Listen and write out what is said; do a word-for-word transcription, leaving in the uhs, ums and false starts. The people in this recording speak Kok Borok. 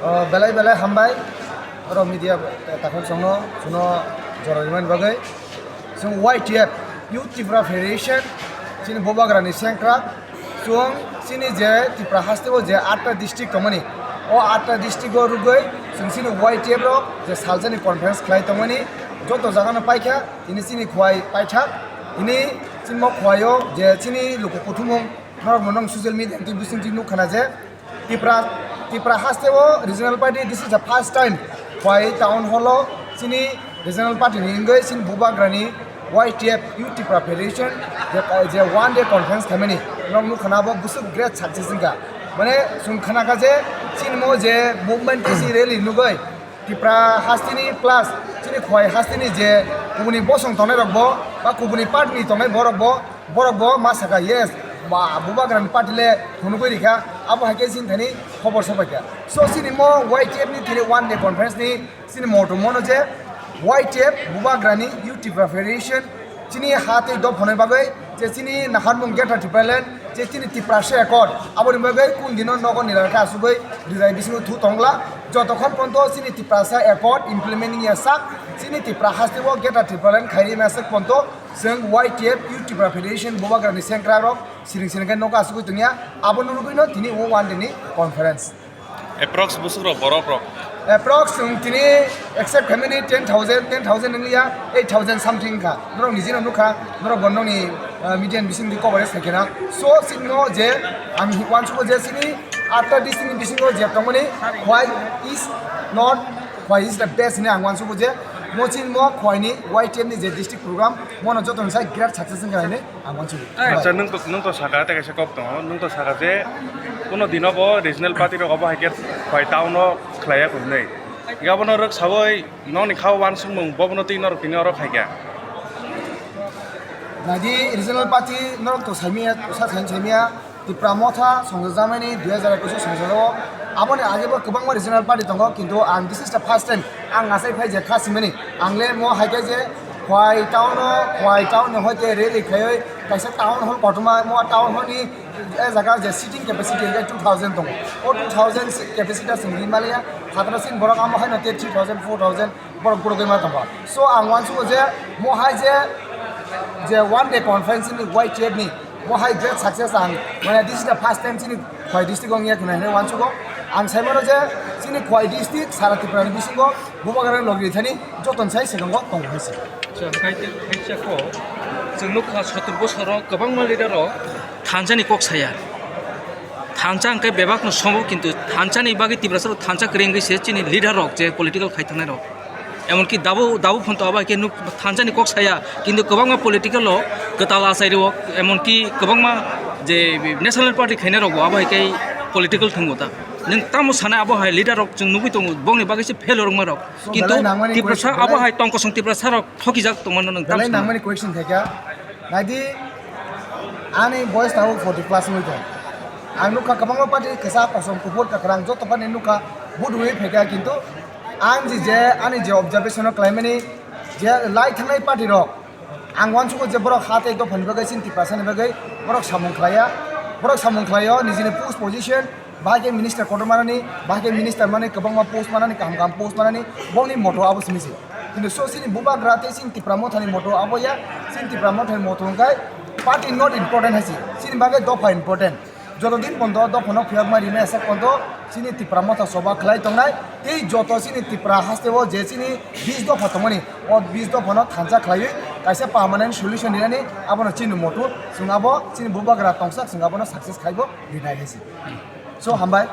O, belai belai hambai, oro media takhuk songno, chuno jora rimani bagwi. Chwng Y T F, Youth Tipra Federation, chini bubagrani sengkrak, chwng chini je Tipra hasteo je atta district tongmani, o atta district o rwgwi chwng chini Y T F rok je salsani conference khlai tongmani, joto jagano paikha, tini chini khwai paithak, tini chini mo khwaio je chini luku kuthumung norok monong social media twi bisingtwi nukkhana je, Tipra, Tipra hasteo regional party, this is the first time. Khwai town hall o chini regional party ni wngwi chini bubagrani Y T F, Youth Tipra Federation, je, je one day conference khaimani. Norok nukha na bo bwswk great success wngkha. Mane chwng khana kha je chini mo je movement kisi rally nugwi Tipra hasteni plus chini khwai hasteni je kubuni bosong tongnai rok bo ba kubuni party ni tongnai borok bo Borok bo ma saka, "Yes, ba, bubagrani party le phunugwi rikha," abo hai khe chini thani khobor sobaikha. So, chini mo Y T F ni tini one day conference ni chini motto mono je Y T F bubagrani Youth Tipra Federation chini ha tei dophani bagwi je chini naharmung Greater Tipraland je chini Tiprasa Accord aboni bagwi kun dino nogo nilai khe asugwi rijai bisingo thu tongla jotokhon ponto chini Tiprasa Accord implement wngya sak chini Tipra hasteo Greater Tipraland khairi masa ponto Chwng Y T F, Youth Tipra Federation, bubagrani sengkrak rok siring siring khe nogo asugwi tongya, abo nurugwino tini o one day ni conference. Approx bwswk rok, borok rok? Approx chwng tini accept khaimani ten thousand, ten thousand wngya, eight thousand something wngkha. Norok nijino nukha, norok bo nokni, ah, media ni bisingtwi coverage khaikhe na. So, chini mo je ang uansugo je chini atta district ni bisingo je tongmani, Khwai is not, Khwai is the best hinwi ang uansugo je mo chini mo Khwai ni Y T F ni je district program, Bono joto ni sai great success wngkha hinwi ang uansukgo. Acha, nwng to, nwng to saka tei kaisa kok tongo, nwng to saka je kuno dino bo regional party rok obo hai khe Khwai town o khlaiya hinwi. Hinkhe abono rwk saui nokni kha o uansukmung bobono twi norok tini oro khaikha. Naidi regional party norok to saimanya, sa saimanya. Tipra Motha songjakjakmani dui hajar ekus o songjago. Aboni agebo kwbangma regional party tongo, kintu ang this is the first time ang achai phai je kha simani. Ang le mo hai khe je Khwai town o, Khwai town ni hoite rally khaiwi kaisa town hall kotorma, mo town hall ni, eh, jaga je seating capacity hwnkhe two thousand tongo. O two thousand capacity ta chwng ri maliya, phataro sin borok amo haino tei three thousand, four thousand, borok borok ma tongo. So ang uansukgo je mo hai je, je one day conference ni Y T F ni mo hai great success ang, mane, this is the first time chini Khwai district o wngya khna hinwi uansukgo. Ang sai mano je chini Khwai district sara Tripura ni bisingo bubagrani logi thani joto ni sai swkango tongo hai se. Chwng khai tei khaisa kok, chwng nukha sotor bosoro kwbangma leader rok thansa ni kok saya. Thansa hwnkhe bebak no somo, kintu thansa ni bagwi Tiprasa rok thansa kwrwi wngwi se chini leader rok je political khai thangnai rok. Emonki dabu, dabu phonto abo hai khe nuk thansa ni kok saya, kintu kwbangma political o kwtal achai rwo, emonki kwbangma je national party khainai rok bo abo hai khe political thwngo ta. Nwng tamo sanai abo hai leader rok chwng nugwi tongo, bongni bagwi se fail rwngma rok. So, kintu belai nangmani Tiprasa question, abo belai hai tongkosong Tiprasa rok thokijak tongmano nwng tamo belai sanai. Nangmani question khaikha. Naidi, ani boyes tabuk forty plus wngwi tong. Ang nukha kwbangma party kwchak, kosom, kuphur, kwkhwrang joto party nukha, vote rwi phaikha, kintu ang je, je ani je observation o khlaimani je lai thangnai party rok, ang uansukgo je borok ha tei dophani bagwi chini Tiprasani bagwi borok samung khlaiya, borok samung khlaio nijini post position, bahai khe minister kotor manani, bahai khe minister manwi kwbangma post manani, kaham kaham post manani, bongni motto abo simi se. Kintu so chini bubagra tei chini Tipra Mothani motto abo ya, chini Tipra Mothani motto hwnkhe party not important hai se, chini bagwi dopha important. Joto din pondo dophano phiyokma rimai aswk pondo chini Tipra Motha soba khlai tongnai, tei joto chini Tipra hasteo je chini bis dopha tongmani, o bis dophano thansa khlaiwi kaisa permanent solution rinani abono chini motto, chwng abo chini bubagra tongsak chwng abono success khaibo rinai hai se. So, hambai.